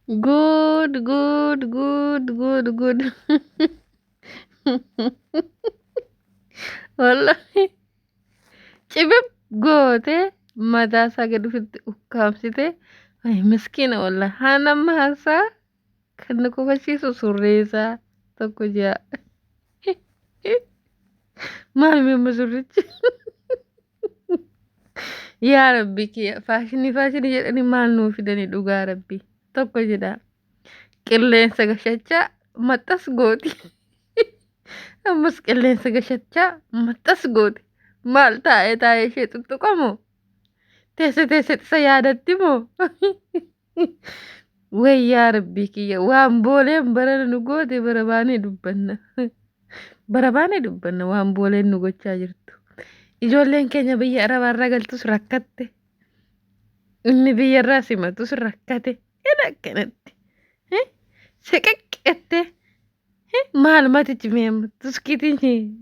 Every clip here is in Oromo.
Good, good, good, good, good. Wallahi cibib gootee mataa isaa gad ofitti ukkaamsite. Ay miskiina wallahi haa nama haasaa kan nu kofalchiisu surree isaa tokko ji'a. Maal mi'amma surrichi? Yaa Rabbi kiyya, faashinii faashinii jedhanii maal nuu fidanii? Dhugaa Rabbi tokko jedha. Qilleensa gashachaa maxxas gooti. Ammas qilleensa gashachaa maxxas gooti. Maal taa'ee taa'ee ishee tuttuqamoo? Teesse teesse isa yaadatti moo? Way yaa Rabbii kiyya, waan booleen barana nu goote bara baanee dubbanna. Bara baanee dubbanna waan booleen nu gochaa jirtu. Ijoolleen keenya biyya Arabaarraa galtus rakkatte. Inni biyyarraa simatus rakkate. Ila akkanatti. Siqiqqette. Maal matichi mee tuskiitiin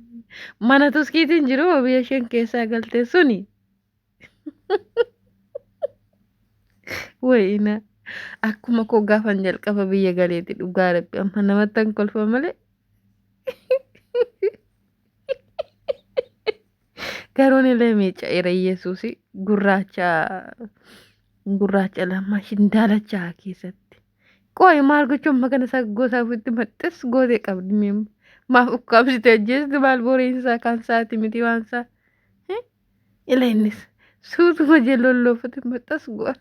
mana tuskiitiin jiru biyya isheen keessaa galte suni. Wayina akkuma koo gaafan jalqaba biyya galeeti, dhugaa Rabbi amma namattan kolfa malee. Garuun illee miica'eera Yesuusi gurraacha gurraacha lama shindaalachaa keessatti. Qooyi maal gochuun makana isaa gosaa ofitti maxxas gootee qabdi mi'amma. Maaf ukkaamsite ajjeesti? Maal boriinsaa kan saati miti waan isaa. Ila innis suutuma jee lolloofate maxxas go'a.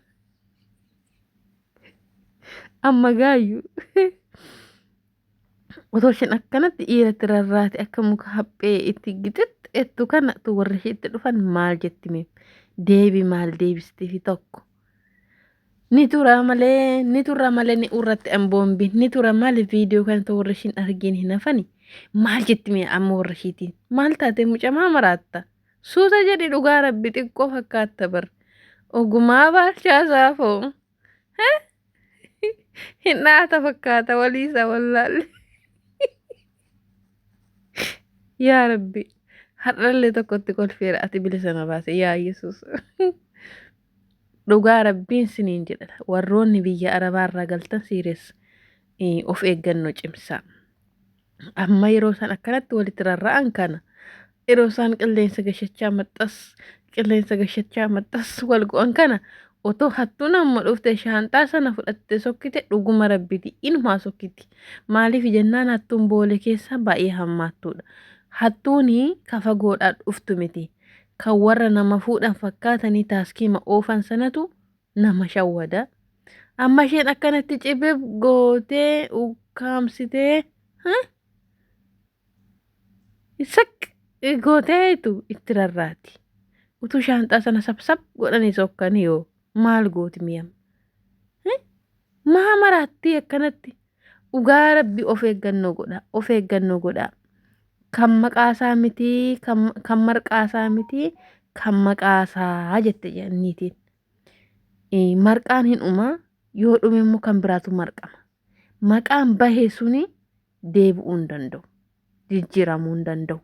Amma gaayyu. Otoo isheen akkanatti dhiiratti rarraate akka muka haphee itti gixixxeettu kana tu warri isheetti dhufan maal jetti mee? Deebi maal deebistifi tokko? Ni tura malee, ni tura malee, ni urratti an boombi ni tura malee viidiyoo kana tu warri ishiin argiin hin hafani. Maal jetti mee amma warra ishiitiin? Maal taate mucamaa maraatta? Suuta jedhi, dhugaa Rabbi xiqqoo fakkaatta bar. Ogumaa baalchaa saafoo. Hin dhaata fakkaata waliisa wallaalle. Yaa Rabbi, har'allee tokkotti kolfeera, ati bilisa na baase yaa Yesuus. Dhugaa Rabbiin siniin jedha, warroonni biyya Arabaarraa galtan siires of eeggannoo cimsaa. Amma yeroo isaan akkanatti walitti rarra'an kana, yeroo isaan qilleensa gashachaa maxxas, qilleensa gashachaa maxxas wal go'an kana, otoo hattuun amma dhufte shaanxaa sana fudhatte sokkite, dhuguma Rabbiti inumaa sokkiti. Maaliif jennaan hattuun boolee keessa baay'ee hammaattuudha. Hattuuni ka fagoodhaa dhuftu miti. Kan warra nama fuudhan fakkaatanii taaskiima oofan sanatu nama shawwada. Amma isheen akkanatti cibib gootee ukkaamsitee saq gooteetu itti rarraati. Utuu shaanxaa sana sabsab godhanii sokkanii yoo maal gooti miyam? Maa maraattii akkanatti? Dhugaa Rabbi of eeggannoo godha. Of eeggannoo godha. Kan maqaasaa miti, kan marqaasaa miti, kan maqaasaa jette niitiin. Marqaan hin dhumaa, yoo dhume immoo kan biraatu marqama. Maqaan bahe suni deebi'uu hin danda'u. Jijjiiramuu hin danda'u.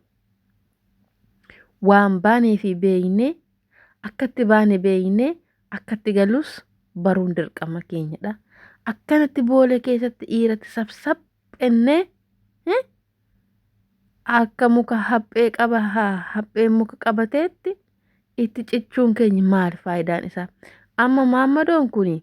Waan baanee fi beeknee akkatti baane beeknee akkatti galus baruun dirqama keenyadha. Akkanatti boolee keessatti dhiiratti sabsaphennee akka muka haphee qaba haphee muka qabateetti itti cichuun keenya maali faayidaan isaa? Amma maammadoon kun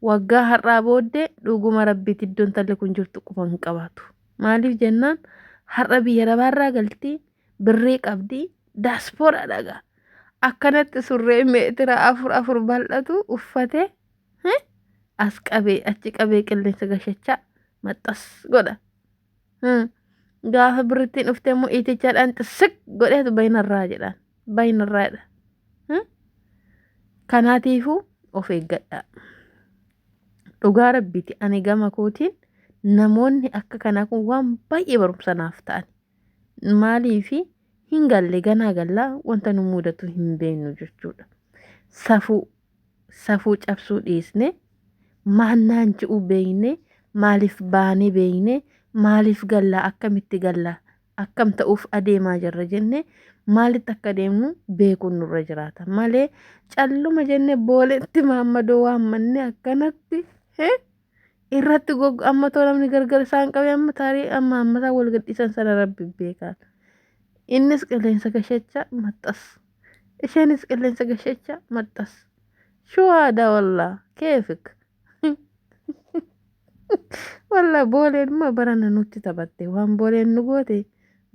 waggaa har'aa booddee dhuguma Rabbiitti iddoon intalli kun jirtu quba hin qabaatu. Maaliif jennaan har'a biyya arabaarraa galti, birrii qabdi, daaspooraa dhagaa. Akkanatti surree meetira afur afur bal'atu uffatee as qabee achi qabee qilleensa gashachaa maxxas godha. Gaafa birrittiin dhuftee immoo itichaadhaan xisiq godheetu bayinarraa jedhaan. Bayinarraa jedha. Kanaatiifuu of eeggadhaa. Dhugaa Rabbiiti, ani gama kootiin namoonni akka kanaa kun waan baay'ee barumsa naaf ta'an. Maaliifi hin galle ganaa gallaa wanta nu mudatu hin beeknu jechuudha. Safuu safuu cabsuu dhiisne, maannaan ji'uu beekne, maaliif baanee beekne, maaliif gallaa, akkamitti gallaa, akkam ta'uuf adeemaa jirra jenne, maalitti akka deemnu beekuun nurra jiraata malee calluma jenne booletti maammadoo waammanne akkanatti. Irratti goggo amma too namni gargar isaan qabee amma taarii amma ammataa wal gadhiisan sana rabbi beekaa. Innis qilleensa gashachaa maxxas. Isheenis qilleensa gashachaa maxxas. Shuwaada wallaa keefik. Wallaa booleen immoo barana nutti taphatte waan booleen nu goote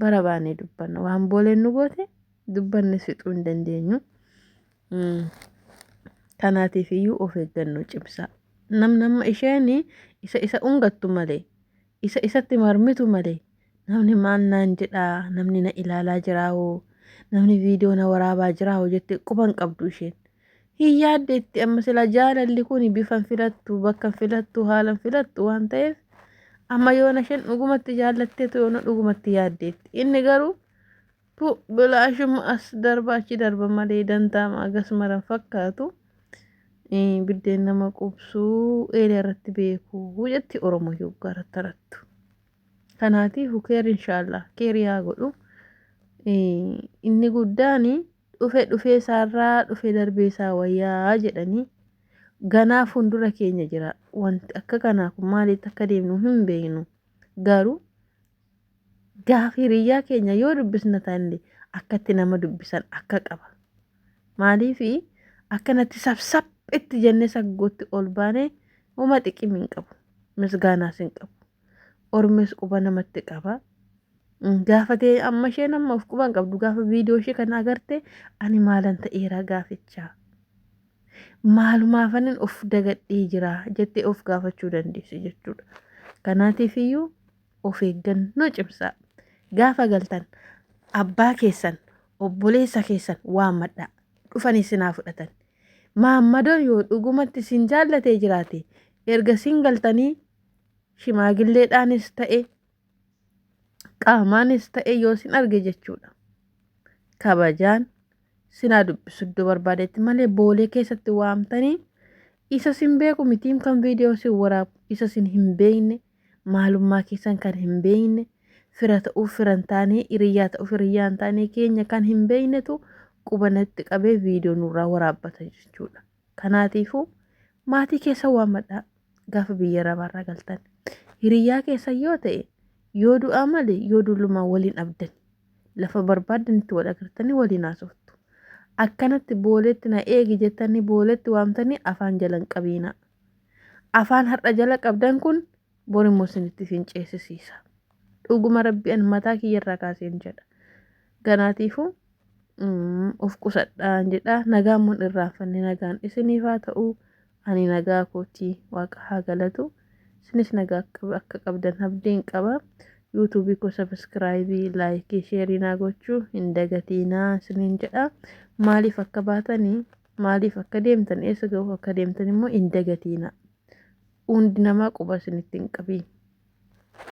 bara baanee dubbanna waan booleen nu goote dubbanne fixuu hin dandeenyu. Kanaatiif iyyuu of eeggannoo cimsaa. Namni amma isheen isa isa ungattu malee isa isatti marmitu malee namni maal naan jedhaa namni na ilaalaa jiraawoo namni viidiyoo na waraabaa jiraawoo jettee quba hin qabdu isheen. Hin yaaddeetti amma sila jaalalli kun bifa hin filattu bakka hin filattu haala hin filattu waan ta'eef amma yoona isheen dhugumatti jaallatteetu yoona dhugumatti yaaddeetti. Inni garuu Pu bilaashuma as darba achi darba malee dantaama agas maran fakkaatu. Biddeen nama qubsuu eelee irratti beeku jetti Oromoo yoggaa irratti arattu. Kanaatiif keer inshaallah keer yaa godhu. Inni guddaan dhufe dhufee isaarraa dhufe darbee isaa wayyaa jedhanii ganaa fuuldura keenya jira. Wanti akka kanaa kun maalitti akka deemnu hin beeknu. Garuu Gaafa hiriyyaa keenya yoo dubbisna ta'ellee akkatti nama dubbisan akka qaba. Maaliif akkanatti sabsaphitti jennee saggootti ol baanee homa xiqimi hin qabu. Misgaanaas hin qabu. Ormis quba namatti qaba. Gaafatee amma isheen amma of quba hin qabdu gaafa viidiyoo ishee kana agarte ani maalan ta'eera gaafichaa. Maalumaafanin of dagadhee jira jettee of gaafachuu dandeessi jechuudha. Kanaatiif iyyuu of eeggannoo cimsaa. Gaafa galtan abbaa keessan, obboleessa keessan waammadhaa. Dhufanii isin haa fudhatan. Maammadoon yoo dhugumatti isin jaallatee jiraate erga isin galtanii shimaagilleedhaanis ta'e qaamaanis ta'e yoo isin arge jechuudha. Kabajaan sinaa dubbisu iddoo barbaadetti malee boolee keessatti waamtanii isa sin beeku mitiim kan viidiyoo sin waraabu isa sin hin beekne maalummaa keessan kan hin beekne, fira ta'uuf fira hin taane, hiriyyaa ta'uuf hiriyyaa hin taane keenya kan hin beeknetu quba natti qabee viidiyoo nurraa waraabbata jechuudha. Kanaatiifuu maatii keessan waammadhaa gaafa biyya arabaarraa galtan. Hiriyyaa keessan yoo ta'e yoo du'aa malee yoo dullumaa waliin abdani. Lafa barbaaddanitti wal agartanii waliin haasoftu. Akkanatti booleetti na eegi jettanii booleetti waamtanii afaan jala hin qabiinaa. Afaan har'a jala qabdan kun bor immoo isinitti isin ceesisiisa. Dhuguma rabbi an mataa kiyya irraa kaaseen jedha. Ganaatiifuu of qusadhaan jedha. Nagaan mun irraanfanne nagaan isiniif haa ta'u. Ani nagaa kootii waaqa haa galatu. Isinis nagaa akka qabdan abdiin qaba. Yuutuubii koo sabiskiraayibii, laayikii, sheerii naa gochuu hin dagatiinaa isiniin jedha. Maaliif akka baatanii Maaliif akka deemtan eessa ga'uuf akka deemtan immoo hin dagatiina. Hundi namaa quba isinitti hin qabiin.